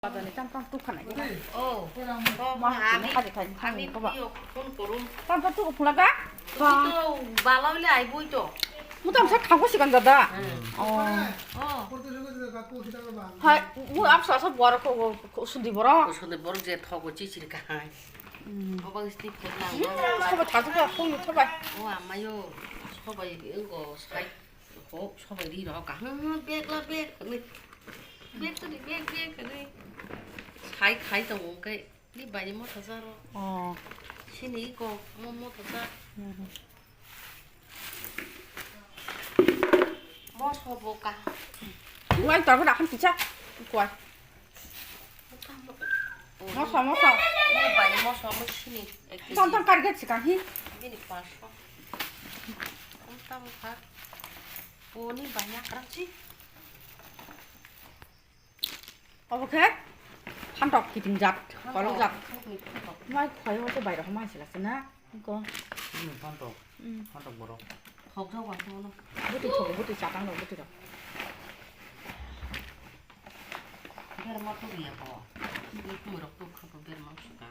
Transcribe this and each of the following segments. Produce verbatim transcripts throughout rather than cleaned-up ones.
Aboni tam tam tuk khanai. Oh, oh, Ma, ami, haji khai, ami haji khai. Iyo phone korum. Tam tam tuk phulaga? Ba. Ito bala bole ai boi to. Mutam sa thago sikan dada. Hmm. Oh. Oh. Hai, mu apsa sa bor ko, ko, ko sundi boro. Ko sundi boro je thogo chichiri kahai. Hmm. Obo isti phone lang. Hmm, soba thago ka phone soba. Oh, amayo soba ingo sai. Ho, sobai ri rok kaham bag la bag hwnwi. Bag tani bag bag hwnwi. Sai khai tongo hwnkhe ni bai ni motha jaro. Oh. Sini iko mo motha ja. Hmm. Mo sobo ka. Wai tabuk rakham kisa. Kwai. Moso, moso. Ini bai moso mo sini. Tong tong kar get sikang hi. Bini paso. Tong tong kar. Oni bai yakrang si. Obo khe phantok kiting jat, kolok jat. Mai khoi ho se bai rok mai sila sina. Ko. Ini phantok. Hmm. Phantok borok. Khokjak wangthono. Bwtwi thogo, bwtwi chatang rok, bwtwi rok. Berma tubuya ko. Bwtwi rok tuk kha berma suka.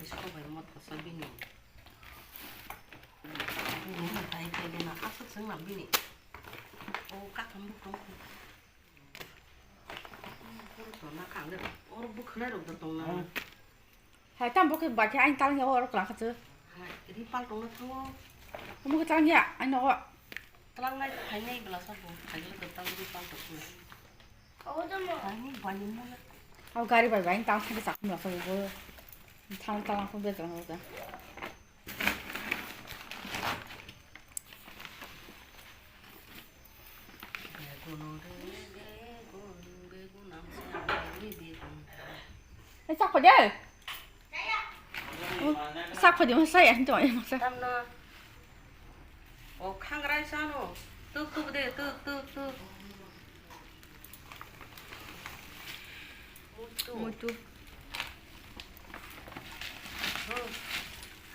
Sobai mo thasa bini. Bini tai tai na asuk sengna bini. O kakam bukong. Oro bwkhwnai rok da tongna. Hmm. Hai, tamo khe bai khe aini talangya o oro kwlangkha chwng. Hai, ri pal tongna thango. Omo khe talangya aini nogo. Talangnai phainai bwlasa bo, phainai kwtal ri pal tongna. Aini bai ni mona. Abo gari bai bai tang thangkhe chakmwlasa bo. Thang talang khe bejrang rok da. Ai, sak phai de. Sak phai de, ma sai, ang tong, ma sai. Tamno. O, khangrai sano. Tuk, tuk de, tuk, tuk, tuk. Muitu. Muitu. Hmm.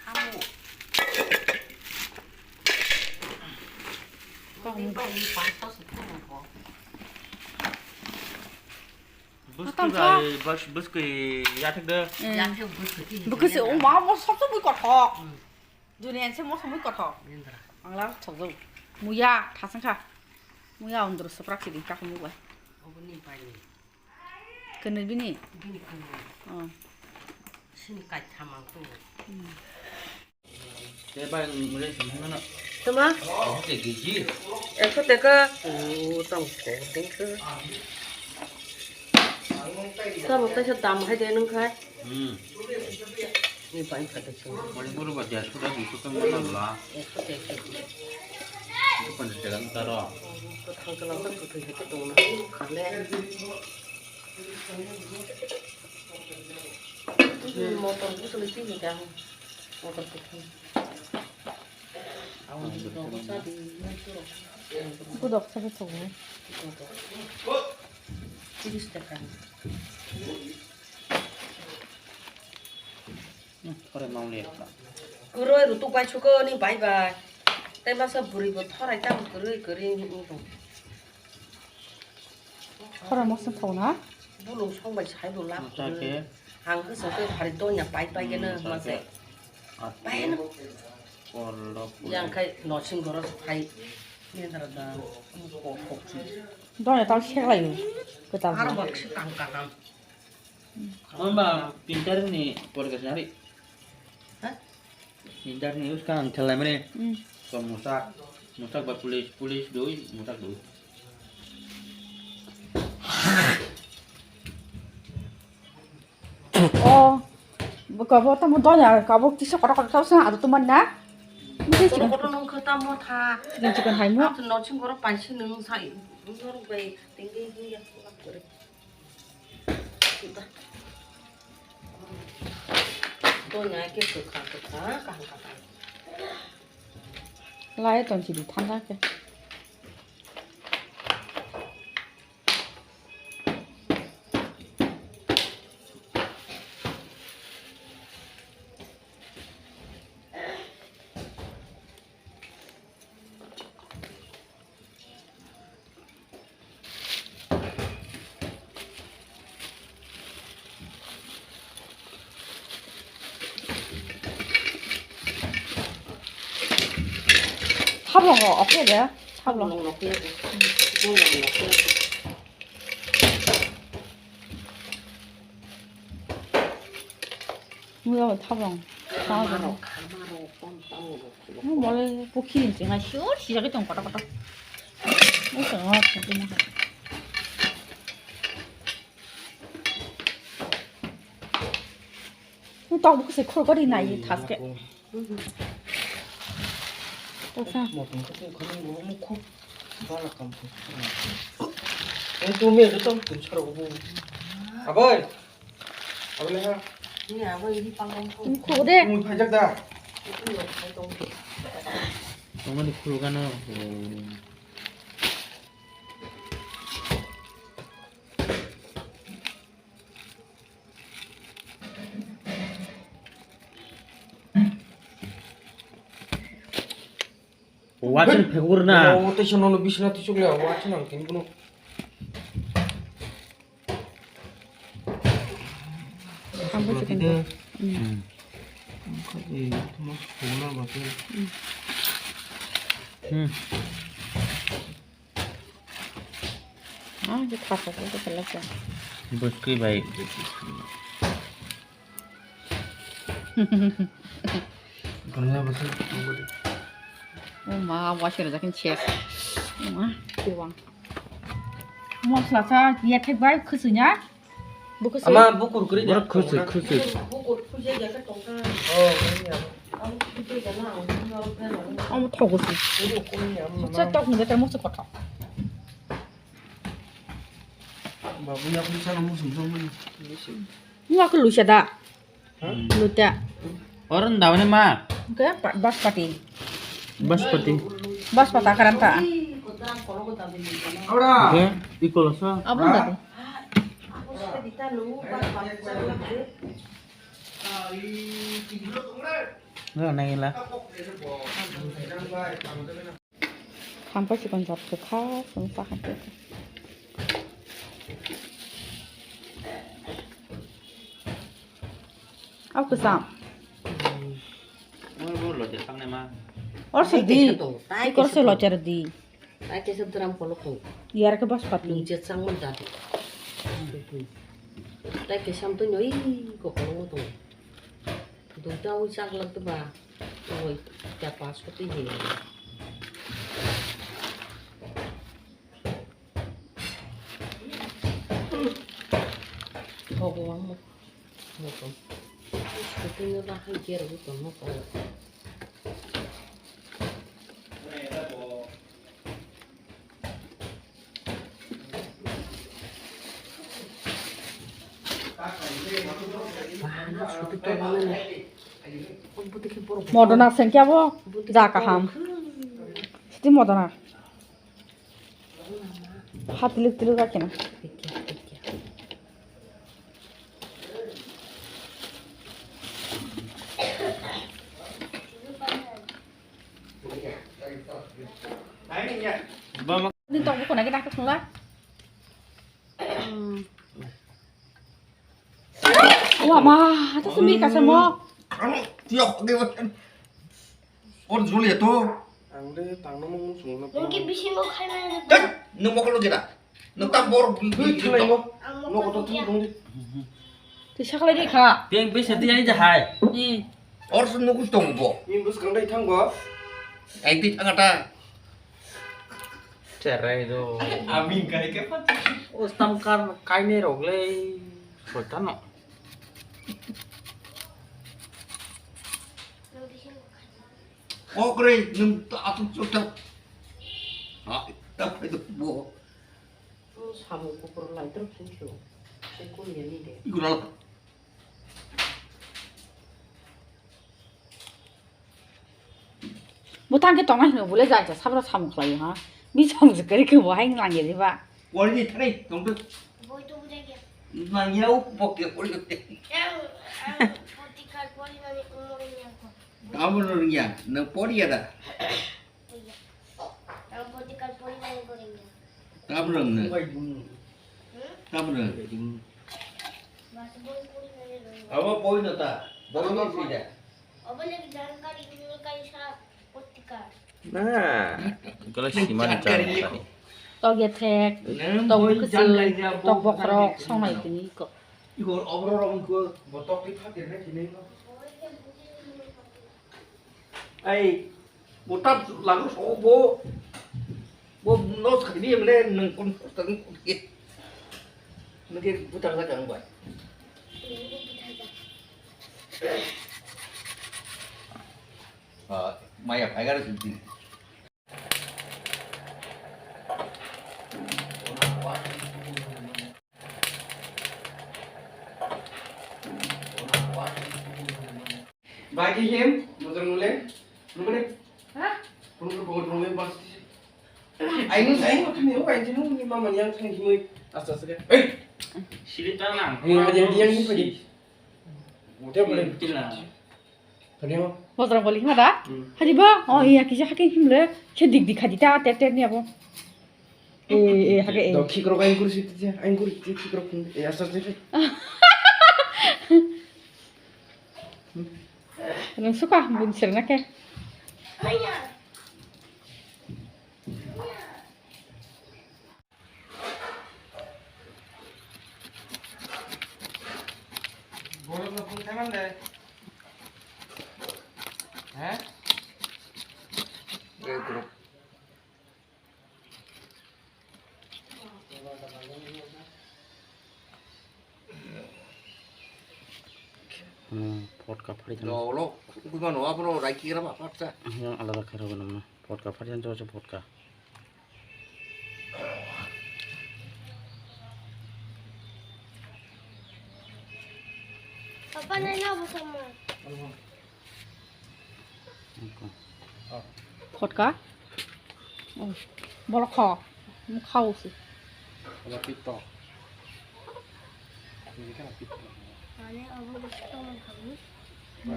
Hamu. Kok ni bai ni pasta se thum ko. Bwskwi bai, bas-, bwskwi yathek de. Eh. Yathek bwskwi. Bwkhe se, o ma, mo sok sok bwi kothok. Hmm. Duniya se mo sok bwi kothok. Indra. Ang la thok jok. Muya, thasang kha. Muya ondro soprak sidi kha mubai. Obo ni bai ni. Kwnwi bini? Bini kwnwi. Oh. Sini kaitham ang tu. Hmm. Te bai mure sini mana? Tama? Oh, te gigi. Ekso teka. Oh, tang ko, thank you. Tamo kaisa dam hai de nung khai. Hmm. Ni bai kha de. Mani buru ba dersho da duisho tang mana la. Ekso teka. Itu panjat jalan taro. Ko thang jalan tang ko thang jalan tang na. Khale. Motor bwswlwi twi ni kha, motor kwthwng. Aboni dogo cha di, maichwrok. Budok cha di thogo. Tiris taka ni. Hmm, thorai mangli ekta. Kwrwi rutuk bai suko ni bai bai. Tei masa bwrwi bo thorai tamo kwrwi kwrwi wng tong. Khorang mosong thok na? Bulung song bai sai bo lab. Masa khe. Ang khe song khe phari donya pai pai gena masa. Pai na. Yang khai nosing goro phai. Ni dara da. Donya tao seklai. Kwtal. Aro bak se kang kaham. Hamba pintar ni porikha sari. Ha? Pintar ni uska ang thelai mani. Hmm. Ko musak, musak ba police, police doi, musak doi. Oh, kabo tamo donya, kabo kisa kotor kotor tamo sana adu tuman na. Mesti kotor chicken. Kotor nung kata mo tha. Chicken chicken hai mo. Atu no ching goro paisi nung sai, nung bai tinggi tinggi ya. Donya khe kwkha kwkha kaham kaham. Lai tong sidi thanda khe. Thablong rok oke de. Thablong. Thablong rok ya. Thablong rok ya. Mui abo thablong. Khama rok, khama rok, pom, pom rok. Mui mole pokiri se ngai sure sijagwi tong kotor kotor. Mui tong ma pokiri ma. Tok buku se khorokori nai thaske. Toksa. Motom khe tong khani bo mukhu. Bala kam khe. Ang tu me to tong tun sar bo. Abai. Abai ha. Ni abai ni pang kong. Mukhu de. Mui phajak da. Tongmani khulugano. Watching phekur na. O tei sono no bisna tisuk le watching ang tin kuno. Ang bo se tengko. Hmm. Ang kha e mo sona ba ke. Hmm. Ah, je thasa ko ko pala ko. Bwskwi bai. Gana bwswk. O ma, waisa rwjak khe ses. O ma, teiwang. Mosla sa, ya thek bai, khwswnya. Ama bukur kwrwi de. Borok khwswi, khwswi. Oh, iya. Omo thogo se. Sa tok ni betar mosok kothok. Babu ya pun sana musim sama ni. Ni aku lusa da. Luta. Orang dawane ma. Ke baspati. Baspati. Baspata karanta. Ora. Ke ikolosa. Abun da. Nangila. Thampai sikon jat kwkha chwng sakha khe. Au kwcham. Oi bo loja thangnai ma. Or sidi. Ikor se loja di. Tai kesa dram kolok ko. Yar ke bas pat. Nung jet sang man jat. Tai kesa am to nyoi ko kolok to. Duita ui chak lag ba. Oi, ta pas ko ti he. Bhagwan mo. Mo ko. Ko ti no ba hai ger ko mo ko. Modona sengkya bo ja kaham. Siti modona. Ha tilik tilik rakina. Ni tok buku nagi dak thungla. Wa ma, hata sumi kasa mo. Ano, tiok de. Or Julia to. Ang de tangno mo sungno. Nung ki bisi mo khai na. Tet, nung mokol jeda. Nung tam bor bi bi thanai mo. Ang mo ko to thung thung di. Ti sakla di kha. Tiang bisi ti ai jahai. Ni. Or sun nukus tong bo. Ni bus kang dai thang bo. Ai ti thang ata. Cherai do. Amin kai ke pat. Ustam kar kaine rok le. Sotano. Kokre nung ta atuk chota. Ha, ta phai do bo. Samung kukur lai tro phai tro. Sai kun ya ni de. Iguna. Bwtang khe tongnai hwnwi bwle jai jai sabra samung khlaio ha. Bisong se kwrwi khe bo hai nang ya diba. Pori ni thari tong de. Boi to bujai khe. Nang ya u pok ke pori de. Ang, ang potikal pori mani umur ni ako. Amo no ya, na pori ya da. Ang potikal pori mani pori ya. Amo no. Tabra. Abo poi na ta. Boi ni sida. Obo le jankari ni kaisa potika. Gala simani chari. Tok ya thek, tok bwkha, tok bokhorok songnai tini ko. Igor obro rok ko botok ti phatir ne tini ko. Ai, botak lagu so bo, bo nos khani mle nang kon kutang kutang. Nang ke butak la kang bai. Ah, maya phai gar sing. Bagi him, motor ngule, ngule. Ha? Ngule, ngule, ngule, bas. Ai, nung, ai, nung, kami, oh, ai, nung, ni mama, yang, kami, himui, asta, asta, eh. Sili tanang. Himui, yang, yang, himui. Motor ngule. Tilang. Bojrang boli hima da? Hmm. Hadi ba? Oh iya, kisa hake himle. Khe dik dik hadi ta ter ter ni abo. Eh, eh, hake, eh. Do khikrok aing kuri siti je, aing kuri siti khikrok khum. Eh, asar je. Nung suka bin sir na ke. Borok no phone khaimang de. He? Hmm, photka phari tong. Dolo, ugwi mano, abono raiki gra ba, phatsa. Yang alada khairok nang. Photka phari tong, jojo photka. Papa, nai na, bo sama. Photka? Oh, borok kho. Khao si. Obo pitto. Ini kan pitto.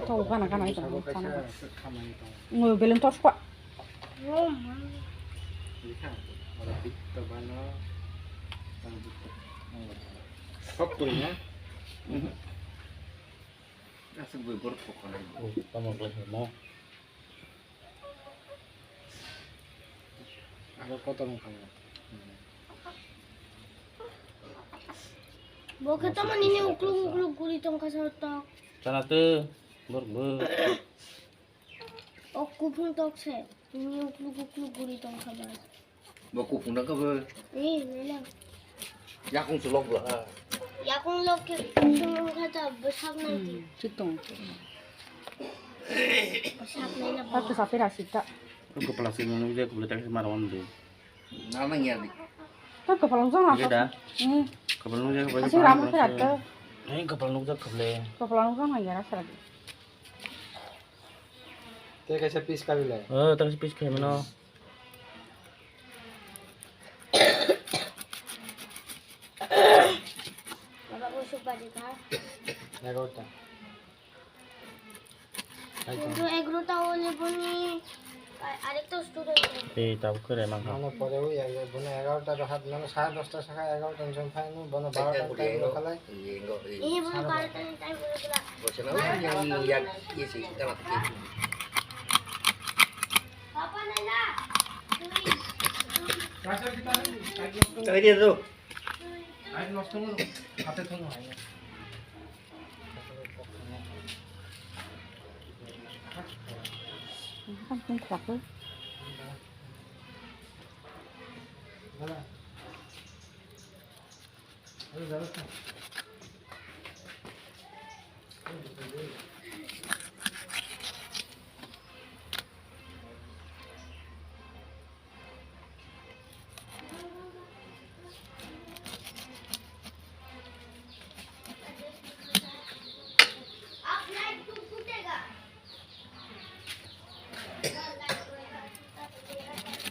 Tau gana gana itu. Sabo kaisa khamani tong. Ngo belum tos kwa. Ini kan oro pitto bano. Sok tuli ya. Asal gue borok kok. Oh, tamo kelas lima. Aro kotor wngkha bo. Bo khe tamo nini ukluk ukluk guri tongkha sa tok. Chana twi, borok bo. O kuphung tok se, nini ukluk ukluk guri tongkha ba. Bo kuphung tongkha bo. Ee, nai lang. Yakung se lok bwla. Yakung lok khe sung wngkha ta bwsak nai di. Hmm, chitong. Bwsak nai na. Tabuk sapera sita. Kopla se nung je kopla tak se mar on de. Na nang ya di. Ta kopla nung jang. Oke da. Hmm. Kopla nung je kopla. Asik ram khe atta. Ni kopla nung je kopla. Kopla nung jang ya sara di. Te kaisa piece kabile. Oh, ta kaisa piece khai mano. Baba, o suk baje ka? Egarota. Kintu egarota ole boni a-, arekta student. Ei, tabuk khe remang ha. Mane pore oi ya, ya, bono egarota rohat, mane sare dosta saka egarota ni song phai, bono barota time rohalai. Ini bono barota ni time rohala. Bosana yang yang isi kana. Papa nai na. Tadi dia tu. Air lost holo. Hate thong hai. Kan pun khwlak.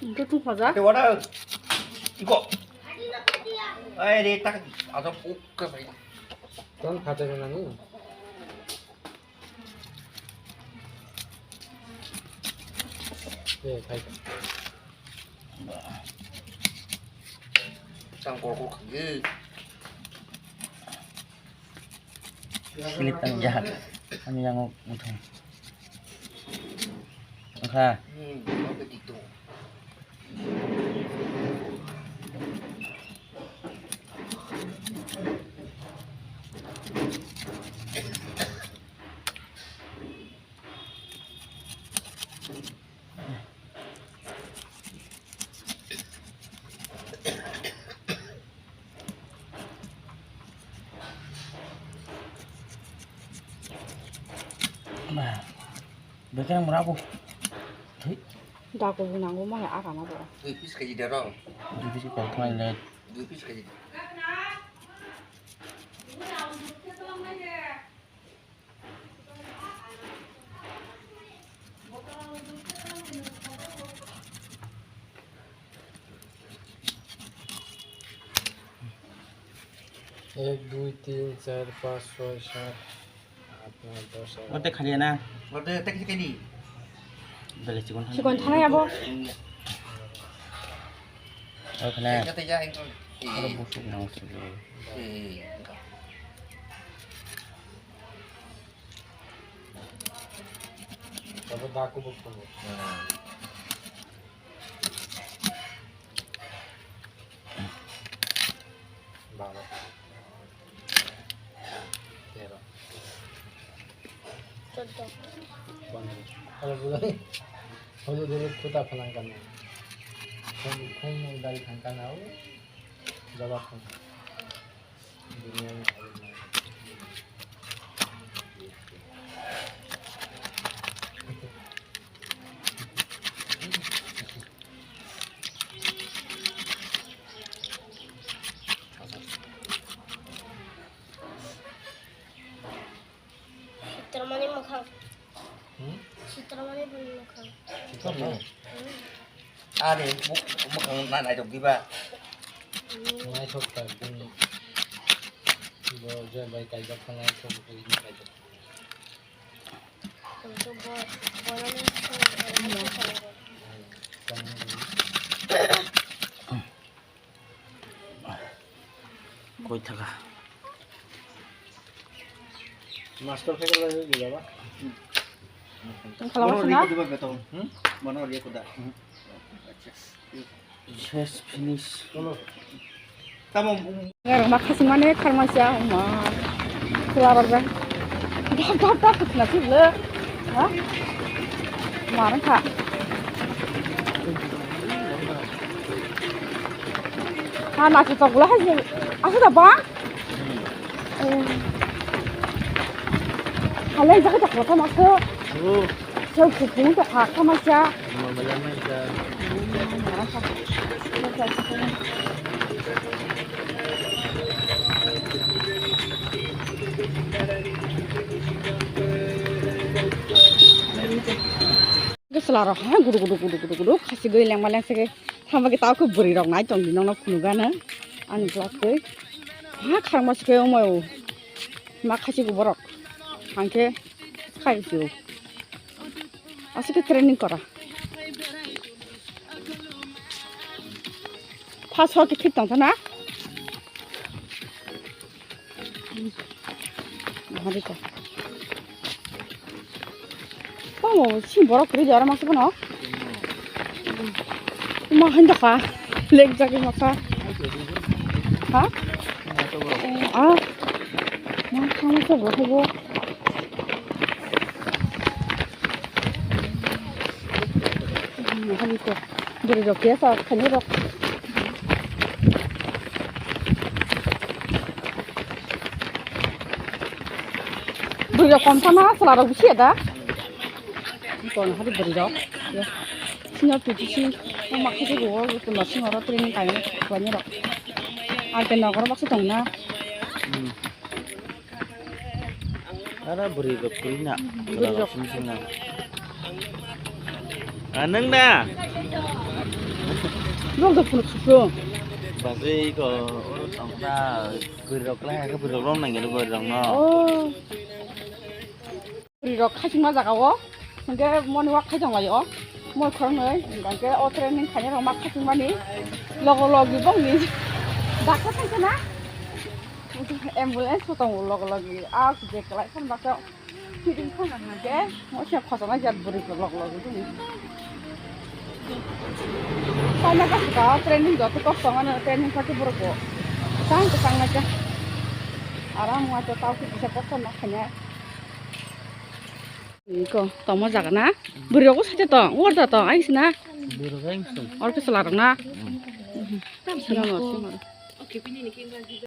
Itu tuh, Faza. Ada wadah. Iko. Ai, deh, tak. Ada buka saya. Ton khatai nani? Eh, khai. Sang kor kor khagi. Slip tang jahat. Kami yang uthung. Ha. Bekeng mura bo. Thik. Daku bo nango ma aga na bo. Dui piece kg da rong. Dui piece kg kong thai le. Dui piece kg. Ek, dui, tin, char, panch, choi, sat, at, noi, dos, egaro. Orde khaliya na? Orde tek tek ni. Bele chikon thana. Chikon thana ya bo. Oi khaliya. Kata ya engkol. Aro busuk nang sulu. Eh. Abo da kubuk kubuk. Baro. Tero. Choddo. Pondro. Aro bulai. Hono dulu kuta phalang kana. Khum, khum dal thang kana o. Jawab khum. Sitramani mwkhang. Hmm? Sitramani bini mwkhang. Sitramani? Hmm. Ani muk-, mwkhang na naithok diba? Hmm. Naithok ta bini. Bo je bai kaijak kha naithok bini kaijak. Tong to bo, bo nani. Hmm. Koi thaka. Master khe kala di baba. Tong khala wngkha na? Bono ri kuda beton. Hmm? Bono ri kuda. Hmm. Ses finish. Tamo. Ngarang ma khasing mane kharma sia ma. Kula rok jang. Dap dap dap khasing na siblo. Ha? Marang kha. Ha, nacho tok bwla hai se. Asu da ba? Halai jaga tok bwla ma so. Sel kupung tok ha kama cha. Chwla rok ha gudu gudu gudu gudu gudu khasi gwi lengma lengse khe thangba khe tao khe bwrwi rok nai tong di nokno phunukgano ani vlog twi ha kharma se khe omo ma khasi go borok hangkhe khai sio aswk khe training kora. First hor khe thik tong thana. Hari ko. Oh, si borok kiri jara masuk no. Ma handa ka. Lek jagi maka. Ha? Ah. Ma kama sa bo bo. Hari ko. Bwrwi rok khe sa khaini rok. Bwrwi rok kom sana chwla rok bisi da. Kon hari bwrwi rok. Senior P T C ma khe bo bo nursing oro training kai khaini rok. Arte nokoro baksa tong na. Ara bwrwi rok kwrwi na. Bwrwi rok. Sung sung na. Ah, nwng na? Nwng to phunuk sukro. Bagwi ko oro tongkha bwrwi rok lai ha bwrwi rok rom nang bwrwi rok no. Oh. Bwrwi rok khachingma jaga o. Hingke moni wak khai tong lai o. Moi khoroknwi hingke o training khaina rok ma khachingmani. Logo logi bongni. Daksa thangkhe na? Ambulance bo tongo logo logi. Ah, je kwlai khan baksa. Ke, mo se khosona jat buri ko lok lok tu. Sana ka ka training do to kok song ano training ka tu buru ko. Sang ka sang na ka. Aram wa to tau ki bisa kok song na khanya. Iko, tomo jaga na? Buri ko sa to, wor da to, ai sina. Buru gain so. Or ke sala na? Sina no, sina.